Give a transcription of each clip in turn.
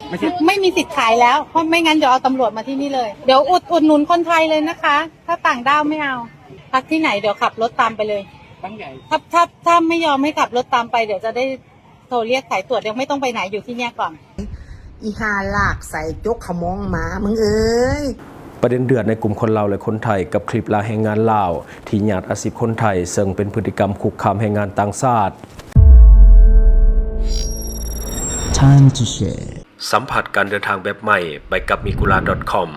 ไม่ใช่ ไม่มีสิทธิ์ขายแล้ว เพราะไม่งั้นเดี๋ยวเอาตำรวจมาที่นี่เลย เดี๋ยวอุด อุดหนุนคนไทยเลยนะคะ ถ้าต่างด้าวไม่เอา พักที่ไหนเดี๋ยวขับรถตามไปเลย ตั้งใหญ่ ถ้า ถ้า ถ้าไม่ยอมให้ขับรถตามไป เดี๋ยวจะได้โทรเรียกสายตรวจ ยังไม่ต้องไปไหน อยู่ที่เนี่ยก่อน อีห่าลากใส่จกขมองหมามึงเอ้ย ປະເດັນເດືອດໃນກຸ່ມຄົນລາວ ແລະ ຄົນໄທ ກັບຄລິບລ່າແຮງງານລາວ ທີ່ຍາດອາຊີບຄົນໄທ ເຊິ່ງເປັນພຶດຕິກຳຄຸກຄາມແຮງງານຕ່າງຊາດ. Time to share. ສຳຜັດການເດີນທາງແບບໃໝ່ ໄປກັບ migura.com.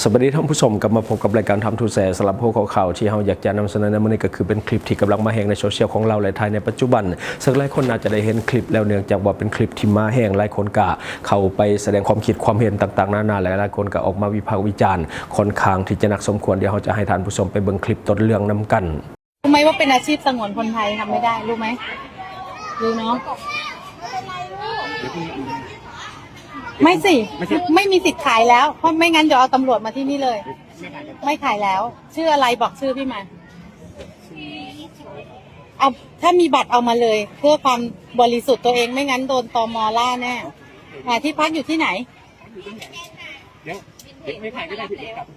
ສະບາຍດີທ່ານຜູ້ຊົມ, ກັບມາພົບກັບລາຍການ Time to Share. ສຳລັບຫົວຂໍ້ຂ່າວທີ່ເຮົາຢາກຈະນຳສະເໜີໃນມື້ນີ້ ກໍຄືເປັນຄລິບທີ່ກຳລັງມາແຮງໃນໂຊຊຽວຂອງລາວ ແລະ ໄທໃນປັດຈຸບັນ, ເຊິ່ງຫຼາຍຄົນອາດຈະໄດ້ເຫັນຄລິບແລ້ວ. ເນື່ອງຈາກວ່າເປັນຄລິບທີ່ມາແຮງ, ຫຼາຍຄົນກໍເຂົ້າໄປສະແດງຄວາມຄິດຄວາມເຫັນຕ່າງໆນານາ ແລະ ຫຼາຍຄົນກໍອອກມາວິພາກວິຈານຂ້ອນຂ້າງທີ່ຈະໜັກສົມຄວນ. ດຽວເຮົາຈະໃຫ້ທ່ານຜູ້ຊົມໄປເບິ່ງຄລິບຕົ້ນເລື່ອງນຳກັນ. รู้ไหมว่าเป็นอาชีพสงวนคนไทย ทำไม่ได้ รู้ไหม? รู้เนาะ ไม่สิ ไม่มีสิทธิ์ขายแล้ว เพราะไม่งั้นเดี๋ยวเอาตำรวจมาที่นี่เลย ไม่ขายแล้ว ชื่ออะไร บอกชื่อพี่มา เอา ถ้ามีบัตรเอามาเลย เพื่อความบริสุทธิ์ตัวเอง ไม่งั้นโดน ตม.ล่าแน่ อ่า ที่พักอยู่ที่ไหน? เดี๋ยว เดี๋ยวไม่ขายก็ได้พี่ เดี๋ยวกลับ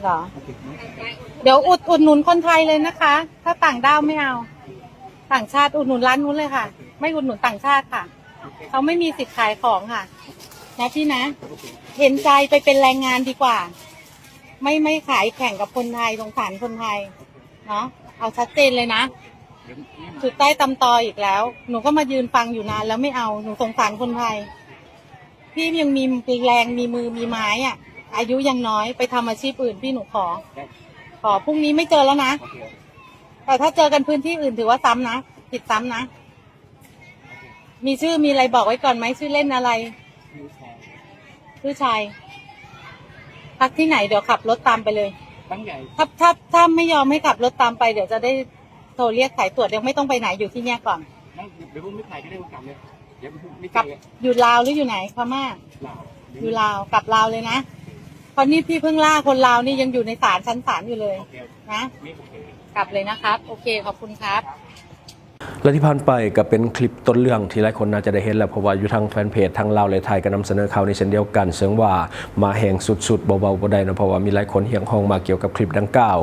เหรอ? เดี๋ยวอุด อุดหนุนคนไทยเลยนะคะ ถ้าต่างด้าวไม่เอา ต่างชาติ อุดหนุนร้านนู้นเลยค่ะ ไม่อุดหนุนต่างชาติค่ะ เขาไม่มีสิทธิ์ขายของค่ะ นะพี่นะ เห็นใจ ไปเป็นแรงงานดีกว่า ไม่ ไม่ขายแข่งกับคนไทย สงสารคนไทยเนาะ เอาชัดเจนเลยนะ จุดใต้ตำตออีกแล้ว หนูก็มายืนฟังอยู่นานแล้วไม่เอา หนูสงสารคนไทย พี่ยังมีแรง มีมือ มีไม้อะ อายุยังน้อย ไปทำอาชีพอื่น พี่ หนูขอ ขอ พรุ่งนี้ไม่เจอแล้วนะ แต่ถ้าเจอกันพื้นที่อื่นถือว่าซ้ำนะ ผิดซ้ำนะ มีชื่อ มีอะไร บอกไว้ก่อนไหม ชื่อเล่นอะไร? ชื่อชัย ชื่อชัย พักที่ไหน เดี๋ยวขับรถตามไปเลย ตั้งใหญ่ ถ้า ถ้า ถ้าไม่ยอมให้ขับรถตามไป เดี๋ยวจะได้โทรเรียกสายตรวจ ยังไม่ต้องไปไหน อยู่ที่เนี่ยก่อน ไม่ เดี๋ยวผมไม่ถ่ายก็ได้ ผมกลับเลย เดี๋ยวผมไม่ กลับ เจอ อยู่ลาวหรืออยู่ไหน พม่า? ลาว อยู่ลาว กลับลาวเลยนะ เพราะนี่พี่เพิ่งล่าคนลาวนี่ยังอยู่ในศาล ชั้นศาลอยู่เลย โอเค นะ ไม่โอเค กลับเลยนะครับ โอเค ขอบคุณครับ ແລະ ທີ່ຜ່ານໄປກໍເປັນຄລິບຕົ້ນເລື່ອງທີ່ຫຼາຍຄົນໜ້າຈະໄດ້ເຫັນແລ້ວ, ເພາະວ່າຢູ່ທາງແຟນເພຈທັງລາວ ແລະ ໄທກໍນຳສະເໜີຂ່າວນີ້ເຊັ່ນດຽວກັນ, ເຊິ່ງວ່າມາແຮງສຸດໆ ບໍ່ເວົ້າບໍ່ໄດ້ເນາະ, ເພາະວ່າມີຫຼາຍຄົນຮຽກຮ້ອງມາກ່ຽວກັບຄລິບດັ່ງກ່າວ.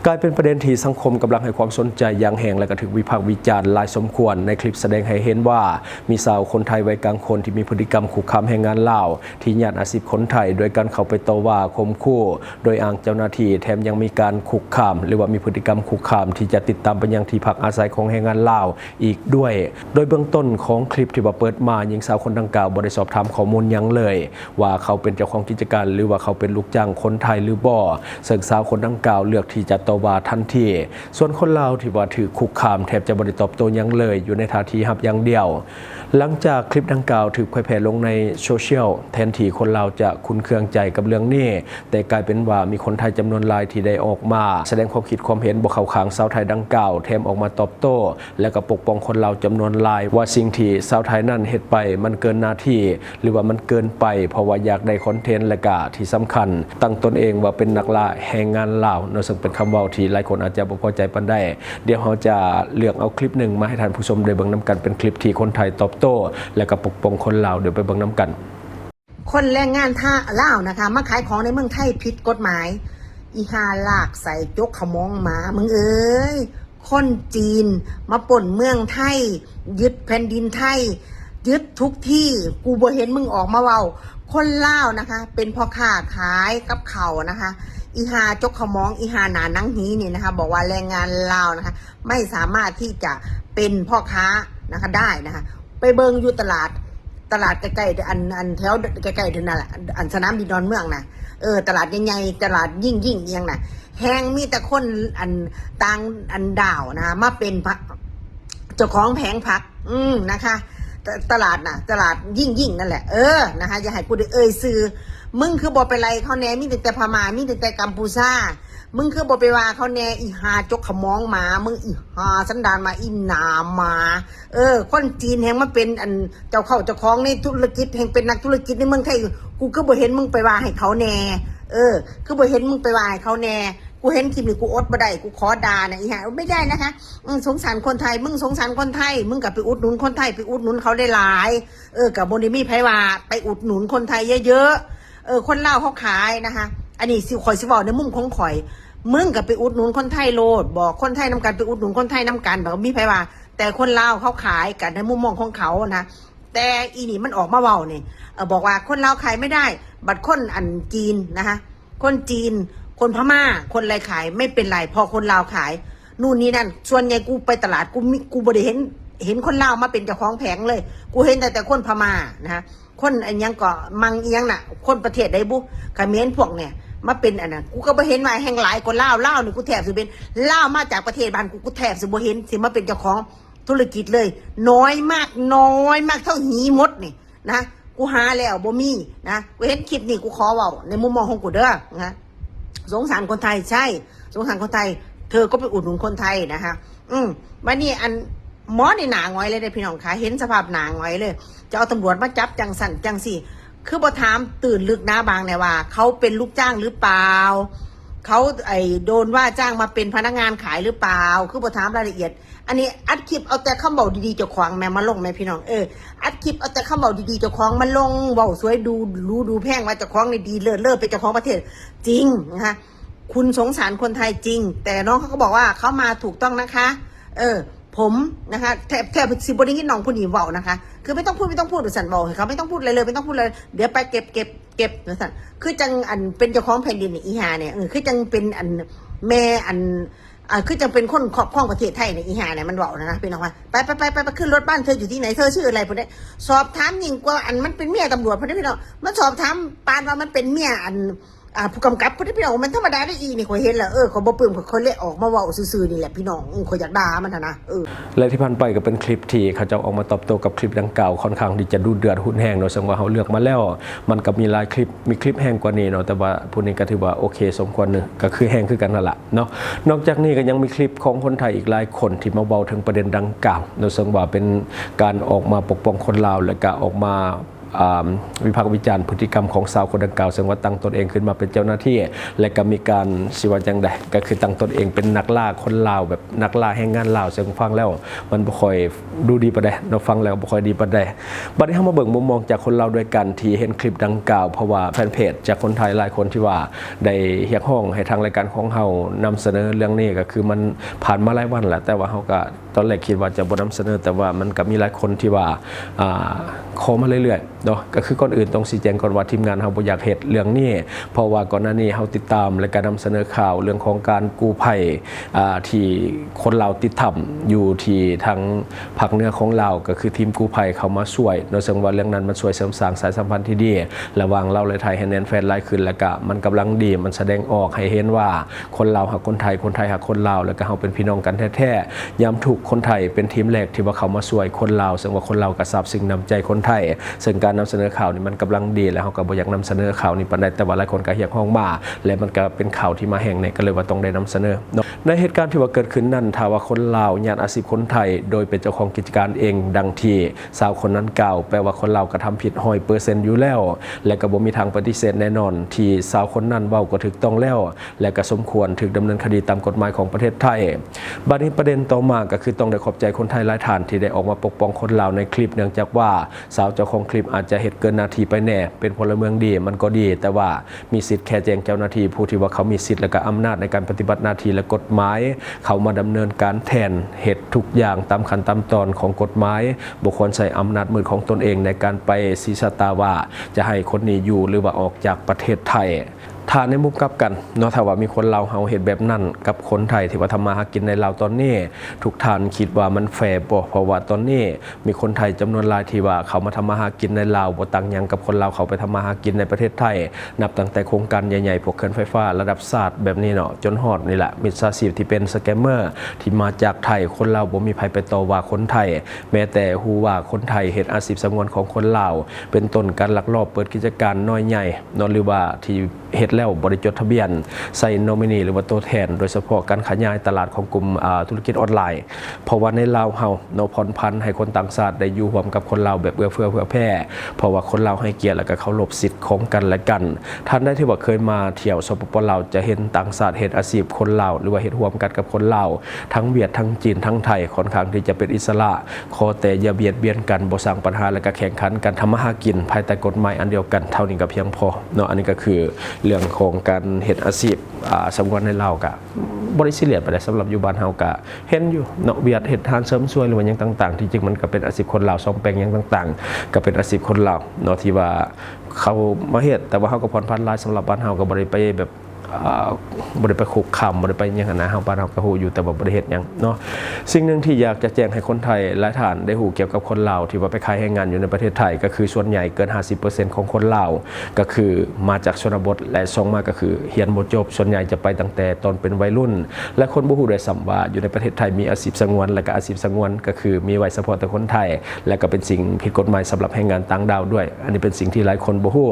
ກາຍເປັນປະເດັນທີ່ສັງຄົມກຳລັງໃຫ້ຄວາມສົນໃຈຢ່າງແຮງ ແລະ ກໍຖືກວິພາກວິຈານຫຼາຍສົມຄວນ. ໃນຄລິບສະແດງໃຫ້ເຫັນວ່າມີຊາວຄົນໄທໄວກາງຄົນທີ່ມີພຶດຕິກຳຄຸກຄາມແຮງງານລາວ ທີ່ຍາດອາຊີບຄົນໄທ ໂດຍການເຂົ້າໄປຕໍ່ວ່າຂົ່ມຂູ່ ໂດຍອ້າງເຈົ້າໜ້າທີ່, ແຖມຍັງມີການຄຸກຄາມ ຫຼືວ່າມີພຶດຕິກຳຄຸກຄາມທີ່ຈະຕິດຕາມໄປຍັງທີ່ພັກອາໄສຂອງແຮງງານລາວອີກດ້ວຍ. ໂດຍເບື້ອງຕົ້ນຂອງຄລິບທີ່ວ່າເປີດມາ, ຍິງສາວຄົນດັ່ງກ່າວບໍ່ໄດ້ສອບຖາມຂໍ້ມູນຫຍັງເລີຍ ວ່າເຂົາເປັນເຈົ້າຂອງກິດຈະການ ຫຼືວ່າເຂົາເປັນລູກຈ້າງຄົນໄທຫຼືບໍ່, ເຊິ່ງສາວຄົນດັ່ງກ່າວເລືອກທີ່ຈະຕໍ່ວ່າທັນທີ. ສ່ວນຄົນລາວທີ່ວ່າຖືກຄຸກຄາມ ແທບຈະບໍ່ໄດ້ຕອບໂຕ້ຫຍັງເລີຍ, ຢູ່ໃນທ່າທີຮັບຢ່າງດຽວ. ຫຼັງຈາກຄລິບດັ່ງກ່າວຖືກເຜີຍແຜ່ລົງໃນໂຊຊຽວ, ແທນທີ່ຄົນລາວຈະຂຸ້ນເຄືອງໃຈກັບເລື່ອງນີ້, ແຕ່ກາຍເປັນວ່າມີຄົນໄທຈຳນວນຫຼາຍທີ່ໄດ້ອອກມາສະແດງຄວາມຄິດຄວາມເຫັນບໍ່ເຂົ້າຂ້າງຊາວໄທດັ່ງກ່າວ, ແຖມອອກມາຕອບໂຕ້ ແລະ ກໍປົກປ້ອງຄົນລາວຈຳນວນຫຼາຍວ່າສິ່ງທີ່ຊາວໄທນັ້ນເຮັດໄປມັນເກີນໜ້າທີ່ ຫຼືວ່າມັນເກີນໄປ ເພາະວ່າຢາກໄດ້ຄອນເທັນ ແລະ ກະທີ່ສຳຄັນຕັ້ງຕົນເອງວ່າເປັນນັກລ່າແຮງງານລາວເນາະ, ເຊິ່ງເປັນຄຳເວົ້າທີ່ຫຼາຍຄົນອາດຈະບໍ່ພໍໃຈປານໃດ. ດຽວເຮົາຈະເລືອກເອົາຄລິບໜຶ່ງມາໃຫ້ທ່ານຜູ້ຊົມໄດ້ເບິ່ງນຳກັນ, ເປັນຄລິບທີ່ຄົນໄທຕອບໂຕ້ ແລະ ກໍປົກປ້ອງຄົນລາວ. ດຽວໄປເບິ່ງນຳກັນ. ຄົນແຮງງານທ່າ ລາວນະຄະ ມາຂາຍຂອງໃນເມືອງໄທຜິດກົດໝາຍ. ອີຫ່າລາກໃສ່ຈົກຂະໝອງໝາ ມຶງເອີຍ. ຄົນຈີນມາປຸ້ນເມືອງໄທ, ຍຶດແຜ່ນດິນໄທ, ຍຶດທຸກທີ່, ກູບໍ່ເຫັນມຶງອອກມາເວົ້າ. ຄົນລາວນະຄະ ເປັນພໍ່ຄ້າຂາຍກັບເຂົ້ານະຄະ. ອີຫ່າຈົກຂະໝອງ, ອີຫ່າໜ້າໜັງຫີນີ້ນະຄະ ບອກວ່າແຮງງານລາວນະຄະ ໄມ່ສາມາດທີ່ຈະເປັນພໍ່ຄ້ານະຄະ ໄດ້ນະຄະ. ໄປເບິ່ງຢູ່ຕະຫຼາດ, ຕະຫຼາດໃກ້ໆ ອັນ ອັນແຖວໃກ້ໆນັ້ນແຫຼະ ອັນສະໜາມບິນດອນເມືອງນະ. ເອີ ຕະຫຼາດໃຫຍ່ໆ ຕະຫຼາດຍິ່ງໆ ອີ່ຫຍັງນະ ແຮ່ງມີແຕ່ຄົນ ອັນ ຕ່າງ ອັນ ດ້າວນະ ມາເປັນພະ ເຈົ້າຂອງແຜງຜັກ ອືມ ນະຄະ. ຕະ ຕະຫຼາດນະ ຕະຫຼາດຍິ່ງໆ ນັ້ນແຫຼະ ເອີ ນະຄະ. ຢ່າໃຫ້ກູໄດ້ເອີ່ຍຊື່. ມຶງຄືບໍ່ໄປໄລ່ເຂົາແດ່? ມີຕັ້ງແຕ່ພະມ້າ ມີຕັ້ງແຕ່ກຳປູຊາ. ມຶງຄືບໍ່ໄປວ່າເຂົາແດ່? ອີ່ຫ່າຈົກຂະໝອງໝາ ມຶງ ອີ່ຫ່າສັນດານໝາ ອີ່ໜ້າໝາ. ເອີ ຄົນຈີນແຮ່ງມາເປັນ ອັນ ເຈົ້າເຂົ້າເຈົ້າຂອງໃນທຸລະກິດ, ແຮ່ງເປັນນັກທຸລະກິດໃນເມືອງໄທ, ກູຄືບໍ່ເຫັນມຶງໄປວ່າໃຫ້ເຂົາແດ່? ເອີ ຄືບໍ່ເຫັນມຶງໄປວ່າໃຫ້ເຂົາແດ່? กูเห็นคลิปนี้กูอดบ่ได้ กูขอด่านะอีห่า ไม่ได้นะคะ อืม สงสารคนไทย มึงสงสารคนไทย มึงก็ไปอุดหนุนคนไทย ไปอุดหนุนเขาหลายๆ เออ ก็บ่ได้มีไผว่าไปอุดหนุนคนไทยเยอะๆ เออ คนลาวเขาขายนะคะ อันนี้สิ ข้อยสิเว้าในมุมของข้อย มึงก็ไปอุดหนุนคนไทยโลด บอกคนไทยนำกัน ไปอุดหนุนคนไทยนำกัน บ่มีไผว่า แต่คนลาวเขาขายกันในมุมมองของเขานะ แต่อีนี่มันออกมาเว้านี่ เอ่อ บอกว่าคนลาวขายไม่ได้ บัดคนอันจีนนะคะ คนจีน คนพม่า คนอะไรขายไม่เป็นไร เพราะคนลาวขาย นู่นนี่นั่น ส่วนใหญ่กูไปตลาด กูมิ กูบ่ได้เห็น เห็นคนลาวมาเป็นเจ้าของแผงเลย กูเห็นแต่ แต่คนพม่านะคะ คนอันหยังก็มังอีหยังน่ะ คนประเทศใดบุ เขมรพวกเนี่ย มาเป็นอันนั้น กูก็บ่เห็นว่าแฮ่งหลายกว่าลาว ลาวนี่กูแทบสิเป็น ลาวมาจากประเทศบ้านกู กูแทบสิบ่เห็นสิมาเป็นเจ้าของธุรกิจเลย น้อยมาก น้อยมาก เท่าหีมดนี่ นะ กูหาแล้วบ่มีนะ กูเห็นคลิปนี้ กูขอเว้าในมุมมองของกูเด้อนะ สงสารคนไทย ใช่ สงสารคนไทย เธอก็ไปอุดหนุนคนไทยนะคะ อืม บัดนี้อันหมอนี่หน้าหงอยเลยเด้อพี่น้องคะ เห็นสภาพหน้าหงอยเลย จะเอาตำรวจมาจับจังซั่นจังซี่ คือบ่ถามตื้นลึกหนาบางแน่ว่า เขาเป็นลูกจ้างหรือเปล่า เขา ไอ้ โดนว่าจ้างมาเป็นพนักงานขายหรือเปล่า คือบ่ถามรายละเอียด อันนี้อัดคลิปเอาแต่คำเว้าดีๆเจ้าของแหมมาลงแหมพี่น้อง เออ อัดคลิปเอาแต่คำเว้าดีๆเจ้าของมาลง เว้าสวยดูหรูดูแพงว่าเจ้าของนี่ดีเลิศเลอเป็นเจ้าของประเทศ จริงนะคะ คุณสงสารคนไทยจริง แต่น้องเขาก็บอกว่าเขามาถูกต้องนะคะ เออ ผมนะคะ แทบ แทบสิบ่ได้ยินน้องผู้นี้เว้านะคะ คือไม่ต้องพูด ไม่ต้องพูด ว่าซั่น เว้าให้เขาไม่ต้องพูดอะไรเลย ไม่ต้องพูดอะไร เดี๋ยวไปเก็บ เก็บ เก็บ ว่าซั่น คือจั่งอันเป็นเจ้าของแผ่นดินนี่ อีห่าเนี่ย เออ คือจั่งเป็นอันแม่อัน อ่า คือจั่งเป็นคนครอบครองประเทศไทยนี่ อีห่าเนี่ยมันเว้านะนะ พี่น้องว่า ไป ไป ไป ไป ไป ขึ้นรถบ้านเธออยู่ที่ไหน เธอชื่ออะไร พุ้นเด้ สอบถามยิ่งกว่าอันมันเป็นเมียตำรวจพุ้นเด้ พี่น้อง มันสอบถามปานว่ามันเป็นเมียอัน อ่า ผู้กำกับพุ้นเด้ พี่น้อง มันธรรมดาได้อีนี่ ข้อยเห็นแล้ว เออ ข้อยบ่ปลื้ม ข้อย ข้อยเลยออกมาเว้าซื่อๆนี่แหละ พี่น้อง อือ ข้อยอยากด่ามันหั้นนะ เออ และที่ผ่านไปก็เป็นคลิปที่เขาเจ้าออกมาตอบโต้กับคลิปดังกล่าวค่อนข้างที่จะดุเดือดรุนแรงเนาะ ซึ่งว่าเฮาเลือกมาแล้ว มันก็มีหลายคลิป มีคลิปแฮงกว่านี้เนาะ แต่ว่าผู้นี้ก็ถือว่าโอเคสมควรหนึ่ง ก็คือแฮงคือกันนั่นล่ะเนาะ นอกจากนี้ก็ยังมีคลิปของคนไทยอีกหลายคนที่มาเว้าถึงประเด็นดังกล่าวเนาะ ซึ่งว่าเป็นการออกมาปกป้องคนลาว และก็ออกมา อ่า วิพากษ์วิจารณ์พฤติกรรมของสาวคนดังกล่าว ซึ่งว่าตั้งตนเองขึ้นมาเป็นเจ้าหน้าที่ และก็มีการ สิว่าจั่งใด ก็คือตั้งตนเองเป็นนักล่าคนลาว แบบนักล่าแรงงานลาว ซึ่งฟังแล้วมันบ่ค่อยดูดีปานใดเนาะ ฟังแล้วบ่ค่อยดีปานใด บัดนี้เฮามาเบิ่งมุมมองจากคนลาวด้วยกันที่เห็นคลิปดังกล่าว เพราะว่าแฟนเพจจากคนไทยหลายคนที่ว่าได้เรียกร้องให้ทางรายการของเฮานำเสนอเรื่องนี้ ก็คือมันผ่านมาหลายวันแล้ว แต่ว่าเฮาก็ตอนแรกคิดว่าจะบ่นำเสนอ แต่ว่ามันก็มีหลายคนที่ว่า อ่า ขอมาเรื่อยๆเนาะ ก็คือก่อนอื่นต้องชี้แจงก่อนว่าทีมงานเฮาบ่อยากเฮ็ดเรื่องนี้ เพราะว่าก่อนหน้านี้เฮาติดตามและก็นำเสนอข่าวเรื่องของการกู้ภัย อ่า ที่คนลาวติดถ้ำอยู่ที่ทางภาคเหนือของลาว ก็คือทีมกู้ภัยเข้ามาช่วยเนาะ ซึ่งว่าเรื่องนั้นมันช่วยเสริมสร้างสายสัมพันธ์ที่ดีระหว่างลาวและไทยให้แน่นแฟ้นหลายขึ้น แล้วก็มันกำลังดี มันแสดงออกให้เห็นว่าคนลาวฮักคนไทย คนไทยฮักคนลาว แล้วก็เฮาเป็นพี่น้องกันแท้ๆ ยามทุกข์คนไทยเป็นทีมแรกที่ว่าเข้ามาช่วยคนลาว ซึ่งว่าคนลาวก็ซาบซึ้งน้ำใจคนไทย ซึ่งการนำเสนอข่าวนี้มันกำลังดี และเฮาก็บ่อยากนำเสนอข่าวนี้ปานใด แต่ว่าหลายคนก็เรียกร้องมา และมันก็เป็นข่าวที่มาแฮงแน่ ก็เลยว่าต้องได้นำเสนอเนาะ ในเหตุการณ์ที่ว่าเกิดขึ้นนั้น ถ้าว่าคนลาวย้านอาชีพคนไทย โดยเป็นเจ้าของกิจการเอง ดังที่สาวคนนั้นกล่าว แปลว่าคนลาวกระทำผิดร้อยเปอร์เซ็นต์อยู่แล้ว และก็บ่มีทางปฏิเสธแน่นอน ที่สาวคนนั้นเว้าก็ถูกต้องแล้ว และก็สมควรถูกดำเนินคดีตามกฎหมายของประเทศไทย บัดนี้ประเด็นต่อมาก็คือต้องได้ขอบใจคนไทยหลายท่านที่ได้ออกมาปกป้องคนลาวในคลิป เนื่องจากว่าสาวเจ้าของคลิปอาจจะเฮ็ดเกินหน้าที่ไปแน่ เป็นพลเมืองดีมันก็ดี แต่ว่า มีสิทธิ์แค่แจ้งเจ้าหน้าที่ผู้ที่ว่าเขามีสิทธิ์และก็อำนาจในการปฏิบัติหน้าที่และกฎหมาย เข้ามาดำเนินการแทน เฮ็ดทุกอย่างตามขั้นตามตอนของกฎหมาย บ่ควรใช้อำนาจมืดของตนเองในการไปชี้ชะตาว่าจะให้คนนี้อยู่หรือว่าออกจากประเทศไทย ถ้าในมุมกลับกันเนาะ ถ้าว่ามีคนลาวเฮาเฮ็ดแบบนั้นกับคนไทยที่ว่าทำมาหากินในลาวตอนนี้ ทุกท่านคิดว่ามันแฟร์บ่ เพราะว่าตอนนี้ มีคนไทยจำนวนหลายที่ว่าเข้ามาทำมาหากินในลาว บ่ต่างหยังกับคนลาวเข้าไปทำมาหากินในประเทศไทย นับตั้งแต่โครงการใหญ่ๆ พวกเขื่อนไฟฟ้าระดับชาติแบบนี้เนาะ จนฮอดนี่แหละ มิจฉาชีพที่เป็นสแกมเมอร์ที่มาจากไทย คนลาวบ่มีไผไปต่อว่าคนไทย แม้แต่ฮู้ว่าคนไทยเฮ็ดอาชีพสงวนของคนลาว เป็นต้นการลักลอบเปิดกิจการน้อยใหญ่เนาะ หรือว่าที่เฮ็ด ແລ້ວບໍ່ໄດ້ຈົດທະບຽນໃສ່ໂນມິນີ ຫຼືວ່າຕົວແທນ ໂດຍສະເພາະການຂະຫຍາຍຕະຫຼາດຂອງກຸ່ມ ອາ ທຸລະກິດອອນລາຍ. ເພາະວ່າໃນລາວເຮົາເນາະ ຜ່ອນຜັນໃຫ້ຄົນຕ່າງຊາດໄດ້ຢູ່ຮ່ວມກັບຄົນລາວແບບເອື້ອເຟື້ອເຜື່ອແຜ່ ເພາະວ່າຄົນລາວໃຫ້ກຽດ ແລະກະເຄົາລົບສິດຂອງກັນແລະກັນ. ທ່ານໃດທີ່ວ່າເຄີຍມາທ່ຽວ ສປປ ລາວ ຈະເຫັນຕ່າງຊາດເຮັດອາຊີບຄົນລາວ ຫຼືວ່າເຮັດຮ່ວມກັນກັບຄົນລາວ ທັງຫວຽດ ທັງຈີນ ທັງໄທ ຂ້ອນຂ້າງທີ່ຈະເປັນອິດສະຫຼະ. ຂໍແຕ່ຢ່າບຽດບຽນກັນ, ບໍ່ສ້າງບັນຫາ ແລະກະແຂ່ງຂັນກັນ, ທຳມາຫາກິນພາຍໃຕ້ກົດໝາຍອັນດຽວກັນ ເທົ່ານີ້ກໍພຽງພໍເນາະ. ອັນນີ້ກໍຄືເລື່ອງຂອງການເຮັດອາຊີບ ອາ ສະຫງວນໃນລາວ ກະບໍ່ໄດ້ຊີຣຽສປານໃດ. ສຳລັບຢູ່ບ້ານເຮົາກະເຫັນຢູ່ເນາະ, ຫວຽດເຮັດຮ້ານເສີມສວຍ ຫຼືວ່າຫຍັງຕ່າງໆ ທີ່ຈິງມັນກະເປັນອາຊີບຄົນລາວ, ສ້ອມແປງຫຍັງຕ່າງໆ ກະເປັນອາຊີບຄົນລາວເນາະ ທີ່ວ່າເຂົາມາເຮັດ. ແຕ່ວ່າເຮົາກໍຜ່ອນຜັນຫຼາຍ, ສຳລັບບ້ານເຮົາກໍບໍ່ໄດ້ໄປແບບ ອາ ບໍ່ໄດ້ໄປຄຸກຄາມ ບໍ່ໄດ້ໄປຫຍັງຫັ້ນນະ. ເຮົາ ບ້ານເຮົາກໍຮູ້ຢູ່ ແຕ່ວ່າບໍ່ໄດ້ເຮັດຫຍັງເນາະ. ສິ່ງໜຶ່ງທີ່ຢາກຈະແຈ້ງໃຫ້ຄົນໄທຫຼາຍທ່ານໄດ້ຮູ້ກ່ຽວກັບຄົນລາວທີ່ວ່າໄປຂາຍແຮງງານຢູ່ໃນປະເທດໄທ ກໍຄືສ່ວນໃຫຍ່ເກີນຫ້າສິບເປີເຊັນຂອງຄົນລາວ ກໍຄືມາຈາກຊົນນະບົດ ແລະ ສອງມາກໍຄືຮຽນບໍ່ຈົບ. ສ່ວນໃຫຍ່ຈະໄປຕັ້ງແຕ່ຕອນເປັນໄວລຸ້ນ ແລະ ຄົນບໍ່ຮູ້ດ້ວຍຊ້ຳວ່າຢູ່ໃນປະເທດໄທມີອາຊີບສະຫງວນ ແລະ ກໍອາຊີບສະຫງວນກໍຄືມີໄວ້ສະເພາະແຕ່ຄົນໄທ ແລະ ກໍເປັນສິ່ງຜິດກົດໝາຍສຳລັບແຮງງານຕ່າງດ້າວດ້ວຍ. ອັນນີ້ເປັນສິ່ງທີ່ຫຼາຍຄົນບໍ່ຮູ້.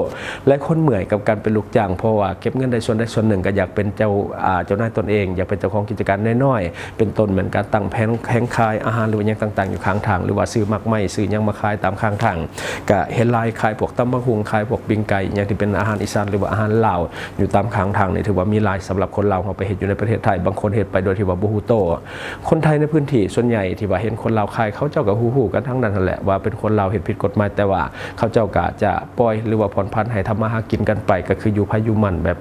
ຫຼາຍຄົນເມື່ອຍກັບການເປັນລູກຈ້າງ ເພາະວ່າເກັບເງິນໄດ້ສ່ວນໃດສ່ວນໜຶ່ງ ກໍຢາກເປັນເຈົ້າ ອາ ເຈົ້ານາຍຕົນເອງ, ຢາກເປັນເຈົ້າຂອງກິດຈະການນ້ອຍໆ ເປັນຕົ້ນແມ່ນການຕັ້ງແຜງ ແຜງຂາຍອາຫານ ຫຼືວ່າຫຍັງຕ່າງໆ ຢູ່ຂ້າງທາງ ຫຼືວ່າຊື້ໝາກໄມ້ ຊື້ຫຍັງມາຂາຍຕາມຂ້າງທາງ. ກະເຫັນຫຼາຍ ຂາຍພວກຕຳບັກຫຸ່ງ ຂາຍພວກປີ້ງໄກ່ ຫຍັງທີ່ເປັນອາຫານອີສານ ຫຼືວ່າອາຫານລາວ ຢູ່ຕາມຂ້າງທາງນີ້ ຖືວ່າມີຫຼາຍ. ສຳລັບຄົນລາວເຮົາໄປເຮັດຢູ່ໃນປະເທດໄທ ບາງຄົນເຮັດໄປໂດຍທີ່ວ່າບໍ່ຮູ້ໂຕ. ຄົນໄທໃນພື້ນທີ່ສ່ວນໃຫຍ່ທີ່ວ່າເຫັນຄົນລາວຂາຍ ເຂົາເຈົ້າກໍຮູ້ໆກັນທັງນັ້ນຫັ້ນແຫຼະ ວ່າເປັນຄົນລາວເຮັດຜິດກົດໝາຍ, ແຕ່ວ່າເຂົາເຈົ້າກໍຈະປ່ອຍ ຫຼືວ່າຜ່ອນຜັນໃຫ້ທຳມາຫາກິນກັນໄປ ກໍຄືຢູ່ໃຜຢູ່ມັນ ແບບ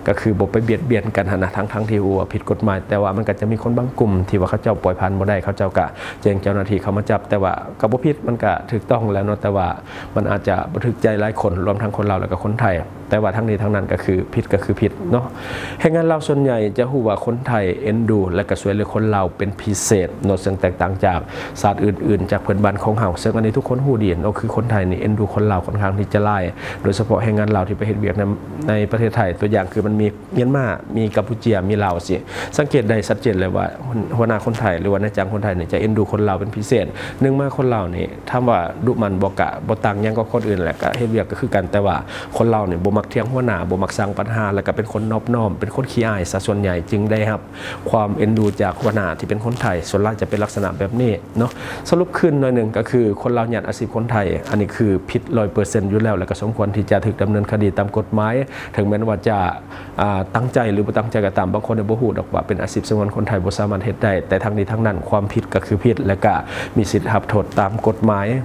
ກໍຄືບໍ່ໄປບຽດບຽນກັນຫັ້ນນະ. ທັງໆທີ່ຮູ້ວ່າຜິດກົດໝາຍ ແຕ່ວ່າມັນກໍຈະມີຄົນບາງກຸ່ມທີ່ວ່າເຂົາເຈົ້າປ່ອຍຜ່ານບໍ່ໄດ້ ເຂົາເຈົ້າກໍແຈ້ງເຈົ້າໜ້າທີ່ເຂົ້າມາຈັບ. ແຕ່ວ່າກໍບໍ່ຜິດ ມັນກໍຖືກຕ້ອງແລ້ວເນາະ, ແຕ່ວ່າມັນອາດຈະບໍ່ຖືກໃຈຫຼາຍຄົນ ລວມທັງຄົນລາວ ແລ້ວກໍຄົນໄທ. ແຕ່ວ່າທັງນີ້ທັງນັ້ນກໍຄືຜິດກໍຄືຜິດເນາະ. ແຮງງານລາວສ່ວນໃຫຍ່ຈະຮູ້ວ່າຄົນໄທເອັນດູ ແລະກະຊ່ວຍເຫຼືອຄົນລາວເປັນພິເສດເນາະ, ເຊິ່ງແຕກຕ່າງຈາກຊາດອື່ນໆ ຈາກເພື່ອນບ້ານຂອງເຮົາ, ເຊິ່ງອັນນີ້ທຸກຄົນຮູ້ດີເນາະ, ຄືຄົນໄທນີ້ເອັນດູຄົນລາວຂ້ອນຂ້າງທີ່ຈະຫຼາຍ, ໂດຍສະເພາະແຮງງານລາວທີ່ໄປເຮັດວຽກໃນ ໃນປະເທດໄທ. ຕົວຢ່າງຄືມັນມີມຽນມາ, ມີກຳປູເຈຍ, ມີລາວຊີ້, ສັງເກດໄດ້ຊັດເຈນເລີຍວ່າ ຫົວໜ້າຄົນໄທ ຫຼືວ່ານາຍຈ້າງຄົນໄທນີ້ຈະເອັນດູຄົນລາວເປັນພິເສດ. ໜຶ່ງມາຄົນລາວນີ້ ຖາມວ່າດຸໝັ່ນບໍ່ ກະບໍ່ຕ່າງຫຍັງກັບຄົນອື່ນແຫຼະ, ກະເຮັດວຽກກໍຄືກັນ, ແຕ່ວ່າຄົນລາວນີ້ບໍ່ມັກຖຽງຫົວໜ້າ, ບໍ່ມັກສ້າງບັນຫາ, ແລ້ວກະເປັນຄົນນອບນ້ອມ, ເປັນຄົນຂີ້ອາຍຊະສ່ວນໃຫຍ່, ຈຶ່ງໄດ້ຮັບຄວາມເອັນດູຈາກຫົວໜ້າທີ່ເປັນຄົນໄທ. ສ່ວນຫຼາຍຈະເປັນລັກສະນະແບບນີ້ເນາະ. ສະຫຼຸບຄືນໜ້ອຍໜຶ່ງກໍຄື ຄົນລາວຍາດອາຊີບຄົນໄທ, ອັນນີ້ຄືຜິດຮ້ອຍເປີເຊັນຢູ່ແລ້ວ ແລ້ວກໍສົມຄວນທີ່ຈະຖືກດຳເນີນຄະດີຕາມກົດໝາຍ, ເຖິງແມ່ນວ່າຈະ ອາ ຕັ້ງໃຈ ຫຼື ບໍ່ຕັ້ງໃຈກໍຕາມ. ບາງຄົນບໍ່ຮູ້ດອກວ່າເປັນອາຊີບສະຫງວນ ຄົນໄທບໍ່ສາມາດເຮັດໄດ້, ແຕ່ທັງນີ້ທັງນັ້ນ ຄວາມຜິດກໍຄືຜິດ ແລະ ກະມີສິດຮັບໂທດຕາມກົດໝາຍ.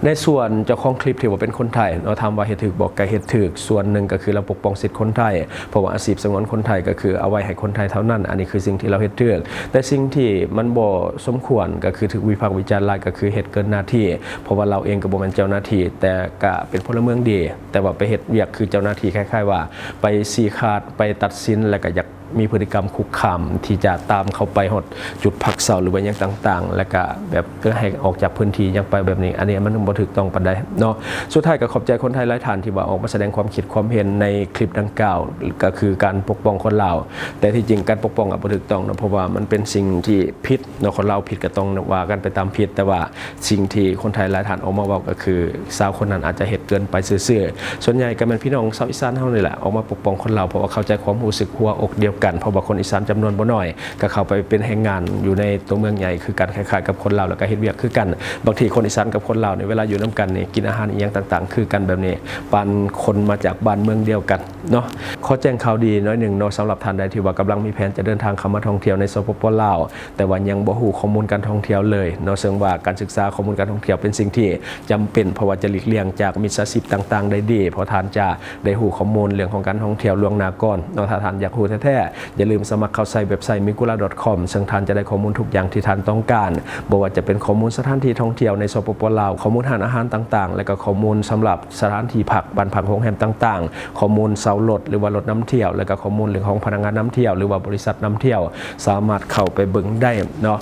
ໃນສ່ວນເຈົ້າຂອງຄລິບທີ່ວ່າເປັນຄົນໄທເນາະ, ຖາມວ່າເຮັດຖືກບໍ່? ກະເຮັດຖືກ. ສ່ວນໜຶ່ງກໍຄືລາວປົກປ້ອງສິດຄົນໄທ, ເພາະວ່າອາຊີບສະຫງວນຄົນໄທກໍຄືເອົາໄວ້ໃຫ້ຄົນໄທເທົ່ານັ້ນ, ອັນນີ້ຄືສິ່ງທີ່ລາວເຮັດຖືກ. ແຕ່ສິ່ງທີ່ມັນບໍ່ສົມຄວນກໍຄືຖືກວິພາກວິຈານຫຼາຍ ກໍຄືເຮັດເກີນໜ້າທີ່, ເພາະວ່າລາວເອງກໍບໍ່ແມ່ນເຈົ້າໜ້າທີ່, ແຕ່ກະເປັນພົນລະເມືອງດີ. ແຕ່ວ່າໄປເຮັດວຽກຄືເຈົ້າໜ້າທີ່, ຄ້າຍໆວ່າໄປຊີ້ຂາດ, ໄປຕັດສິນ ແລ້ວກໍຢາກມີພຶດຕິກຳຄຸກຄາມທີ່ຈະຕາມເຂົ້າໄປຮອດຈຸດພັກເຊົາ ຫຼືວ່າຫຍັງຕ່າງໆ ແລ້ວກໍແບບ ເອີ ໃຫ້ອອກຈາກພື້ນທີ່ຫຍັງໄປແບບນີ້, ອັນນີ້ມັນບໍ່ຖືກຕ້ອງປານໃດເນາະ. ສຸດທ້າຍກໍຂອບໃຈຄົນໄທຫຼາຍທ່ານທີ່ວ່າອອກມາສະແດງຄວາມຄິດຄວາມເຫັນໃນຄລິບດັ່ງກ່າວ, ກໍຄືການປົກປ້ອງຄົນລາວ. ແຕ່ທີ່ຈິງການປົກປ້ອງກໍບໍ່ຖືກຕ້ອງເນາະ, ເພາະວ່າມັນເປັນສິ່ງທີ່ຜິດເນາະ, ຄົນລາວຜິດກໍຕ້ອງວ່າກັນໄປຕາມຜິດ, ແຕ່ວ່າ ສິ່ງທີ່ຄົນໄທຫຼາຍທ່ານອອກມາເວົ້າກໍຄື ຊາວຄົນນັ້ນອາດຈະເຮັດເກີນໄປຊື່ໆ. ສ່ວນໃຫຍ່ກໍແມ່ນພີ່ນ້ອງຊາວອີສານເຮົານີ້ແຫຼະ ອອກມາປົກປ້ອງຄົນລາວ, ເພາະວ່າເຂົ້າໃຈຄວາມຮູ້ສຶກຫົວອົກດຽວກັນ, ເພາະວ່າຄົນອີສານຈຳນວນບໍ່ໜ້ອຍ ກໍເຂົ້າໄປເປັນແຮງງານຢູ່ໃນຕົວເມືອງໃຫຍ່ຄືກັນ, ຄ້າຍໆກັບຄົນລາວ ແລ້ວກໍເຮັດວຽກຄືກັນ. ບາງທີຄົນອີສານກັບຄົນລາວນີ້ ເວລາຢູ່ນຳກັນນີ້ ກິນອາຫານອີ່ຫຍັງຕ່າງໆຄືກັນແບບນີ້, ປານຄົນມາຈາກບ້ານເມືອງດຽວກັນເນາະ. ຂໍແຈ້ງຂ່າວດີໜ້ອຍໜຶ່ງເນາະ, ສຳລັບທ່ານໃດທີ່ວ່າກຳລັງມີແຜນຈະເດີນທາງເຂົ້າມາທ່ອງທ່ຽວໃນ ສປປ ລາວ, ແຕ່ວ່າຍັງບໍ່ຮູ້ຂໍ້ມູນການທ່ອງທ່ຽວເລີຍເນາະ, ເຊິ່ງວ່າການສຶກສາຂໍ້ມູນການທ່ອງທ່ຽວເປັນສິ່ງທີ່ຈຳເປັນ, ເພາະວ່າຈະຫຼີກລ່ຽງຈາກມິດສາຊີບຕ່າງໆໄດ້ດີ, ເພາະທ່ານຈະໄດ້ຮູ້ຂໍ້ມູນເລື່ອງຂອງການທ່ອງທ່ຽວລ່ວງໜ້າກ່ອນເນາະ. ຖ້າທ່ານຢາກຮູ້ແທ້ໆ ຢ່າລືມສະໝັກເຂົ້າໃຊ້ເວັບໄຊ ມີກູລາ ດອດ ຄອມ ເຊິ່ງທ່ານຈະໄດ້ຂໍ້ມູນທຸກຢ່າງທີ່ທ່ານຕ້ອງການ, ບໍ່ວ່າຈະເປັນຂໍ້ມູນສະຖານທີ່ທ່ອງທ່ຽວໃນ ສປປ ລາວ, ຂໍ້ມູນຮ້ານອາຫານຕ່າງໆ ແລະ ກໍຂໍ້ມູນສຳລັບສະຖານທີ່ພັກ, ບ້ານພັກ, ໂຮງແຮມຕ່າງໆ, ຂໍ້ມູນເຊົ່າລົດ ຫຼືວ່າລົດນຳທ່ຽວ, ແລະ ກໍຂໍ້ມູນເລື່ອງຂອງພະນັກງານນຳທ່ຽວ ຫຼືວ່າບໍລິສັດນຳທ່ຽວ ສາມາດເຂົ້າໄປເບິ່ງໄດ້ເນາະ.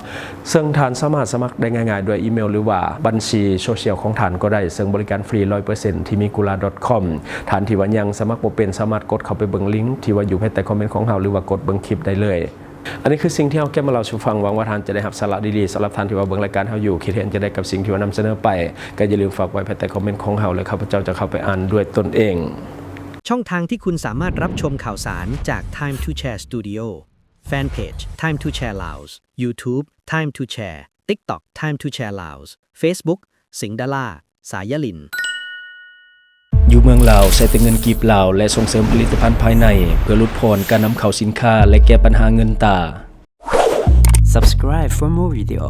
ເຊິ່ງທ່ານສາມາດສະໝັກໄດ້ງ່າຍໆດ້ວຍອີເມວ ຫຼືວ່າບັນຊີໂຊຊຽວຂອງທ່ານກໍໄດ້, ເຊິ່ງບໍລິການຟຣີຮ້ອຍເປີເຊັນ ທີ່ ມີກູລາ ດອດ ຄອມ. ທ່ານທີ່ວ່າຍັງສະໝັກບໍ່ເປັນ ສາມາດກົດເຂົ້າໄປເບິ່ງລິງທີ່ວ່າຢູ່ພາຍໃຕ້ຄອມເມັນຂອງເຮົາ ຫຼືວ່າກົດເບິ່ງຄລິບໄດ້ເລີຍ. ອັນນີ້ຄືສິ່ງທີ່ເຮົາເກັບມາເລົ່າສູ່ຟັງ, ຫວັງວ່າທ່ານຈະໄດ້ຮັບສາລະດີໆ. ສຳລັບທ່ານທີ່ວ່າເບິ່ງລາຍການເຮົາຢູ່, ຄິດເຫັນຈັ່ງໃດກັບສິ່ງທີ່ວ່ານຳສະເໜີໄປ, ກໍຢ່າລືມຝາກໄວ້ພາຍໃຕ້ຄອມເມັນຂອງເຮົາ ແລະ ຂ້າພະເຈົ້າຈະເຂົ້າໄປອ່ານດ້ວຍຕົນເອງ. ช่องทางที่คุณสามารถรับชมข่าวสารจาก Time to Share Studio แฟนเพจ Time to Share Laos YouTube Time to Share TikTok Time to Share Laos Facebook สิงห์ดารา สายลิน ຢູ່ເມືອງລາວ ໃຊ້ແຕ່ເງິນກີບລາວ ແລະ ສົ່ງເສີມຜະລິດຕະພັນພາຍໃນ ເພື່ອຫຼຸດຜ່ອນການນຳເຂົ້າສິນຄ້າ ແລະ ແກ້ບັນຫາເງິນຕາ. Subscribe for more video.